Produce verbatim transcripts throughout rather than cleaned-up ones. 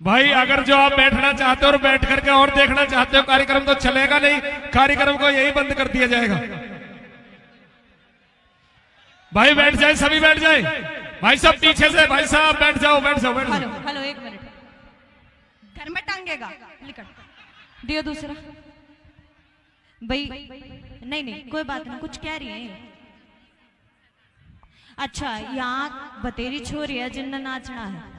भाई, अगर जो आप बैठना चाहते हो और बैठ करके और देखना चाहते हो, कार्यक्रम तो चलेगा नहीं, कार्यक्रम को यही बंद कर दिया जाएगा। भाई, बैठ जाए, सभी बैठ जाए। भाई साहब, पीछे से, भाई साहब, बैठ जाओ, बैठ जाओ, बैठ जाओ। हेलो, हेलो, एक मिनट। घर में टांगेगा, लिकड़ दियो दूसरा। भाई, नहीं, नहीं, कोई बात ना, कुछ कह रही है। अच्छा, यहाँ बतेरी छोरी है जिनने नाचना है।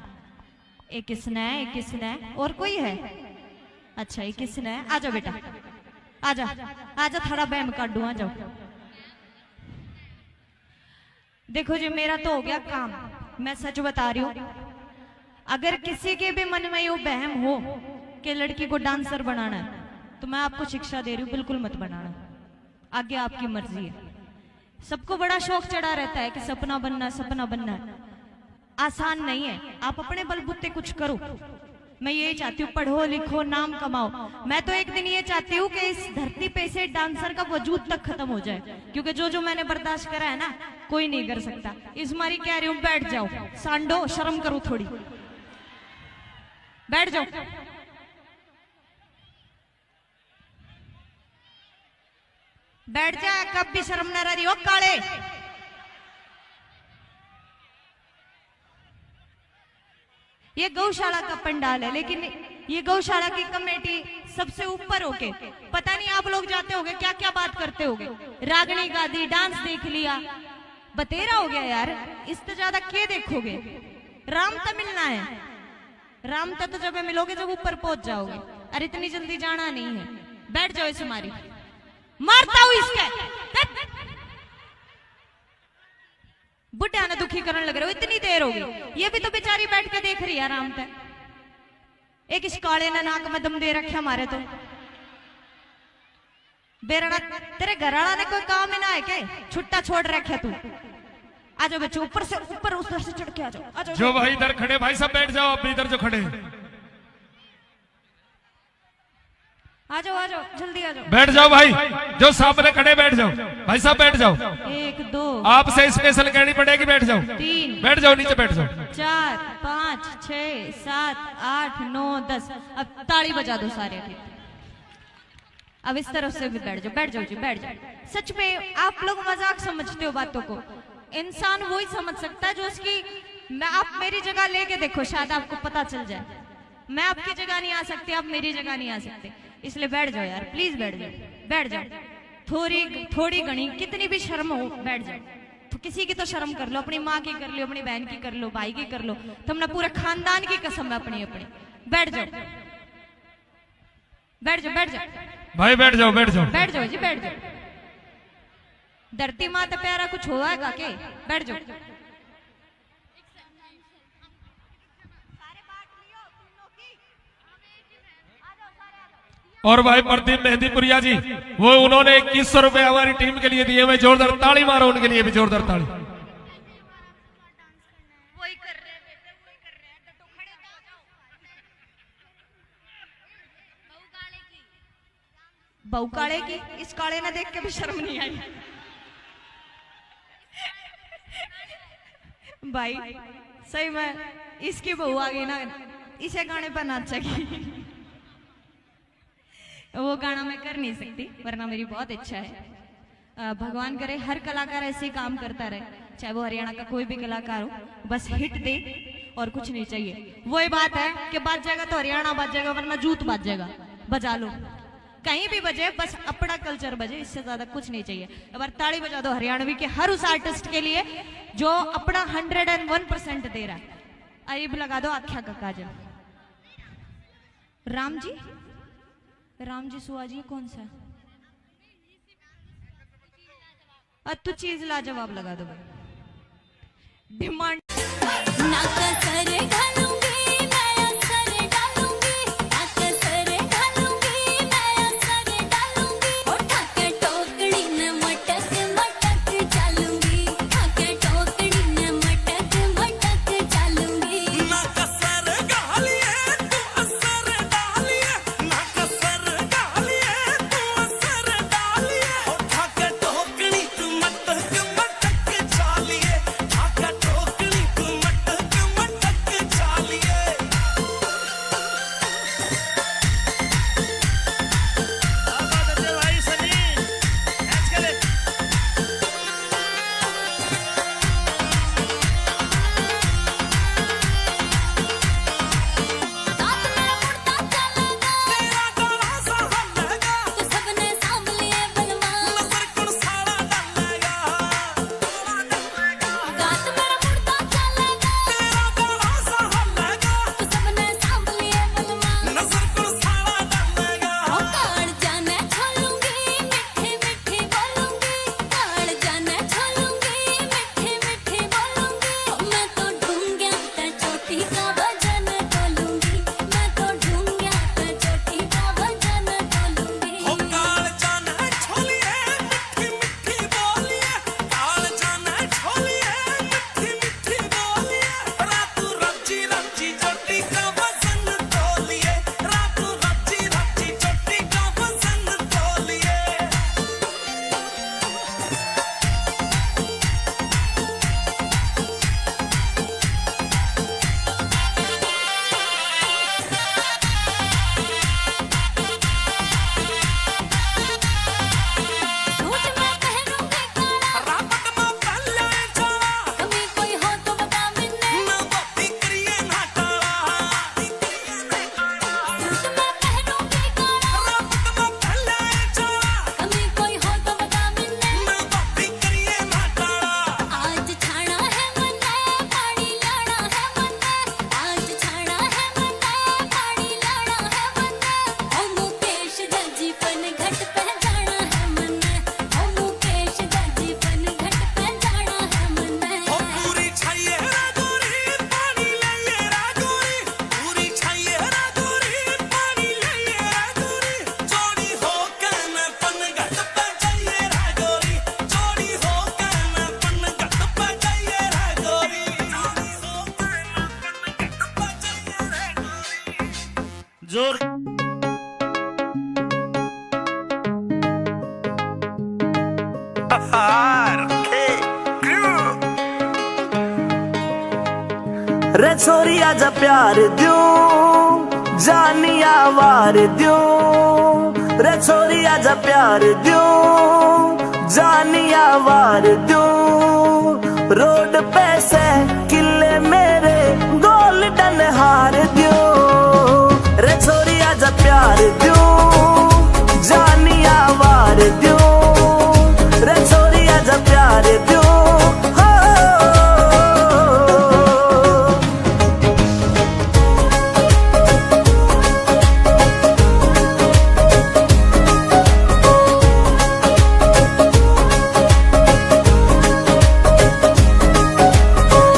एक इसने है, एक इसने है, और कोई है? अच्छा, एक इसने है। आ जाओ बेटा, आ जा, आ जा, थोड़ा बहम काटू, आ जाओ। देखो जी, मेरा तो हो गया काम, मैं सच बता रही हूँ। अगर किसी के भी मन में यो बहम हो कि लड़की को डांसर बनाना है, तो मैं आपको शिक्षा दे रही हूँ, बिल्कुल मत बनाना। आगे आपकी मर्जी है। सबको बड़ा शौक चढ़ा रहता है कि सपना बनना, सपना बनना है। आसान नहीं है। आप अपने बलबूते कुछ करो। मैं यही चाहती हूँ, पढ़ो लिखो, नाम कमाओ। मैं तो एक दिन ये चाहती हूँ कि इस धरती पे से डांसर का वजूद तक खत्म हो जाए, क्योंकि जो जो मैंने बर्दाश्त करा है ना, कोई नहीं कर सकता। इस मारी कह रही हूँ, बैठ जाओ सांडो, शर्म करो थोड़ी, बैठ जाओ। बैठ जा, कब भी शर्म ना रह रही हो काले। ये गौशाला का पंडाल है, लेकिन ये गौशाला की कमेटी सबसे ऊपर होके, पता नहीं आप लोग जाते होगे, क्या क्या बात करते होगे। रागनी गा दी, डांस देख लिया, बतेरा हो गया यार। इससे ज्यादा क्या देखोगे? राम तो मिलना है, राम तो, तो जब मिलोगे जब ऊपर पहुंच जाओगे। अरे इतनी जल्दी जाना नहीं है, बैठ जाओ इस मारी। मारता हूँ इसके। बुढ़ा ने दुखी करने लग रहे हो, इतनी देर हो गई। ये भी तो बेचारी बैठ के देख रही है आराम से। एक इस काले ने नाक में दम दे रखे हमारे तो। बेरड़ा, तेरे घर वाला ने कोई काम ही ना है के? छुट्टा छोड़ रखे तू। आ जाओ बच्चों, ऊपर से, ऊपर उस तरह से चढ़ के आ जाओ, आ जाओ। जो भाई इधर खड़े, भाई साहब बैठ जाओ, आप इधर जो खड़े हैं। आ जाओ, आ जाओ, जल्दी आ जाओ। बैठ जाओ भाई, जो सामने खड़े बैठ जाओ। भाई साहब बैठ जाओ। एक, दो। आपसे स्पेशल कहनी पड़ेगी, बैठ जाओ। तीन। बैठ जाओ, नीचे बैठ जाओ। चार, पाँच, छः, सात, आठ, नौ, दस। अब ताली बजा दो सारे। अब इस तरफ से भी बैठ जाओ, बैठ जाओ जी, बैठ जाओ। सच में आप लोग मजाक समझते हो बातों को। इंसान वो ही समझ सकता है जो उसकी, मैं, आप मेरी जगह लेके देखो, शायद आपको पता चल जाए। मैं आपकी जगह नहीं आ सकती, आप मेरी जगह नहीं आ सकते, इसलिए बैठ जाओ यार, प्लीज बैठ जाओ, बैठ जाओ। थोड़ी, थोड़ी घणी कितनी भी शर्म हो, बैठ जाओ। तो किसी की तो शर्म कर लो, अपनी माँ की कर लो, अपनी बहन की कर लो, भाई की कर लो, तुमने पूरे खानदान की कसम है अपनी, अपनी। बैठ जाओ, बैठ जाओ, बैठ जाओ। भाई बैठ जाओ, बैठ जाओ। बैठ जाओ जी, बैठ जाओ। धरती माँ तो प्यारा कुछ होगा के? बैठ जाओ। और भाई प्रदीप मेहंदीपुरिया जी, वो उन्होंने इक्कीस सौ रुपए हमारी टीम के लिए दिए हुए, जोरदार ताली मारो उनके लिए भी, जोरदार ताली। बहू काले की, इस काले ने देख के भी शर्म नहीं आई। भाई सही में इसकी बहू आ गई ना, इसे गाने पर नाचेगी। वो गाना मैं कर नहीं सकती, वरना मेरी बहुत इच्छा है। अ, भगवान करे हर कलाकार ऐसे ही काम करता रहे, चाहे वो हरियाणा का कोई भी कलाकार हो, बस हिट दे और कुछ नहीं चाहिए। वही बात है कि बाज जाएगा तो हरियाणा बाज जाएगा, वरना जूत बाज जाएगा, बजा लो, कहीं भी बजे, बस अपना कल्चर बजे, इससे ज्यादा कुछ नहीं चाहिए। एक बार ताली बजा दो हरियाणवी के हर उस आर्टिस्ट के लिए जो अपना हंड्रेड एंड वन परसेंट दे रहा है। अईब लगा दो आख्या का काजल। राम जी, राम जी सुआ जी, कौन सा? अ, तू चीज लाजवाब लगा दो भाई। डिमांड। ना कसर घालूंगी, ना असर डालूंगी, ना कसर घालूंगी, ना असर डालूंगी। ओ ठाके टोकड़ी न मटक मटक चालूंगी, ठाके टोकड़ी न मटक मटक चालूंगी। ना कसर घालिए, तू असर डालिए। जोर। रे छोरी आजा प्यार द्यूं, जानिया वार द्यूं। रे छोरी आजा प्यार द्यूं, जानिया वार द्यूं। रोड पे से किले मेरे, गोल्डन हार द्यूं। रे छोरी आजा प्यार द्यूं, जानिया वार द्यूं। रे छोरी आजा प्यार द्यूं, हो।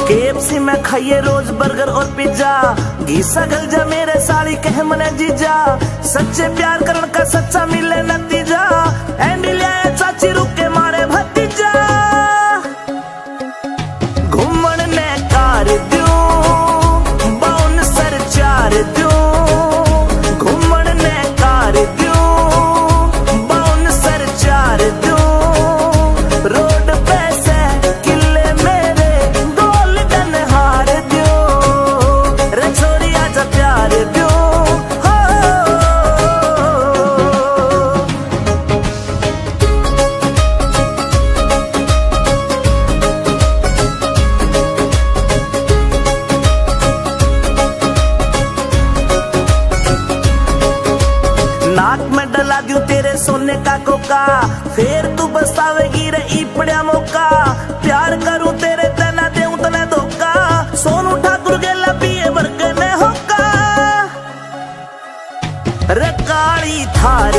केएफसी में खाइए रोज बर्गर और पिज्जा, घीसा गल जा मेरे साली कह मने जीजा। सच्चे प्यार करण का सच्चा मिले नतीजा, एंडी ले चाची रुक के मारे भतीजा। घूमण ने कार द्यूं, बाउंसर चार द्यूं। घूमण ने कार द्यूं, बाउंसर चार द्यूं। रोड पे से किले मेरे, गोल्डन हार द्यूं। रे छोरी आजा प्यार द्यूं, हो। नाक में डला दूं तेरे सोने का कोका, फेर तू बतावेगी रे इपड़िया मौका। प्यार करूं तेरे ते ना देऊं तने धोखा, सोनू ठाकुर गेला पिए बर्गर ने होका। रे काली थार